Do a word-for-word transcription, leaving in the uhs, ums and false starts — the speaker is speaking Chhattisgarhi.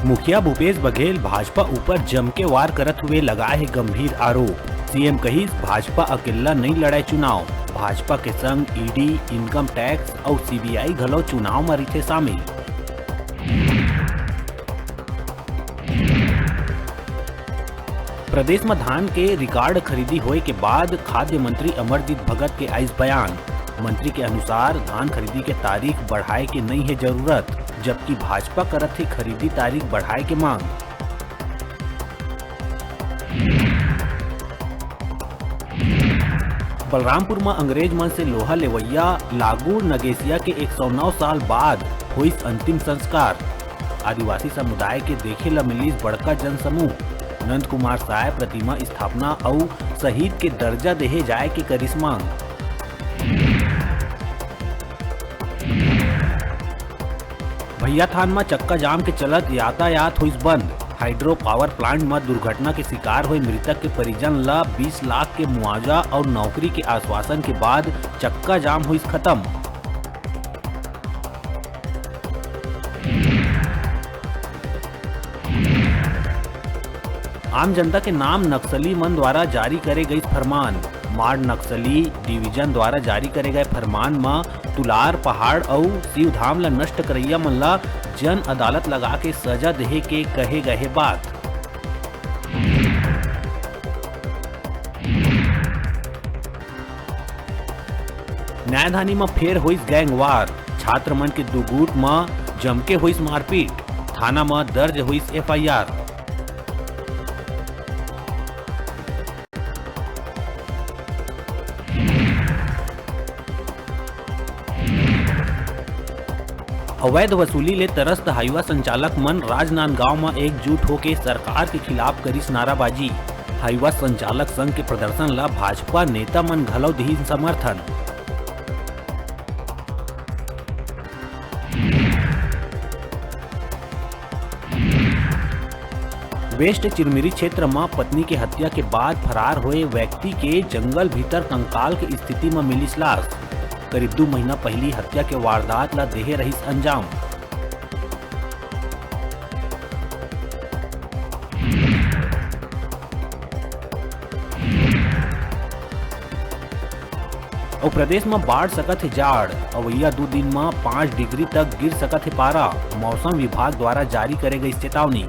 मुखिया भूपेश बघेल भाजपा ऊपर जम के वार करत हुए लगाए हे गंभीर आरोप। सीएम कहिस, भाजपा अकेल्ला नइ लड़य चुनाव, भाजपा के संग ईडी, इनकम टैक्स अउ सीबीआई घलो चुनाव म रहिथे शामिल। प्रदेश म धान के रिकॉर्ड खरीदी होए के बाद खाद्य मंत्री अमरजीत भगत के आइस बयान। मंत्री के अनुसार धान खरीदी के तारीख बढ़ाए के नइ हे जरूरत, जबकि भाजपा करत हे खरीदी तारीख बढ़ाए के मांग। बलरामपुर म अंग्रेज मन से लोहा लेवइया लागू नगेसिया के एक सौ नौ साल बाद होइस अंतिम संस्कार। आदिवासी समुदाय के देखे ल मिलिस बड़का जनसमूह। नंद कुमार साय प्रतिमा स्थापना अउ शहीद के दर्जा देहे जाए के करिस मांग। भैयाथान म चक्का जाम के चलत यातायात होइस बंद। हाइड्रो पावर प्लांट म दुर्घटना के शिकार होए मृतक के परिजन ल बीस लाख के मुआवजा अउ नौकरी के आश्वासन के बाद चक्का जाम होइस खत्म। आम जनता के नाम नक्सली मन द्वारा जारी करे गई फरमान। माड़ नक्सली डिवीजन द्वारा जारी करे गए फरमान म तुलार पहाड़ अउ शिवधाम ल नष्ट करइया मन ल जन अदालत लगा के सजा देहे के कहे गए हे बात। न्यायधानी म फेर होइस गैंगवार, छात्र मन के दू गुट म जमके होइस मारपीट, थाना म दर्ज होइस एफआईआर। अवैध वसूली ले तरस्त हाईवा संचालक मन राजनांदगांव म एकजुट होके सरकार के खिलाफ करिस नाराबाजी। हाईवा संचालक संघ के प्रदर्शन ल भाजपा नेता मन घलो दिहिन समर्थन। वेस्ट चिरमिरी क्षेत्र म पत्नी के हत्या के बाद फरार होए व्यक्ति के जंगल भीतर कंकाल के स्थिति म मिलिस लाश। करीब दू महीना पहिली हत्या के वारदात ल देहे रहिस अंजाम। अउ प्रदेश म बाढ़ सकत हे जाड़, अवइया दू दिन म पाँच डिग्री तक गिर सकत हे पारा, मौसम विभाग द्वारा जारी करे गई चेतावनी।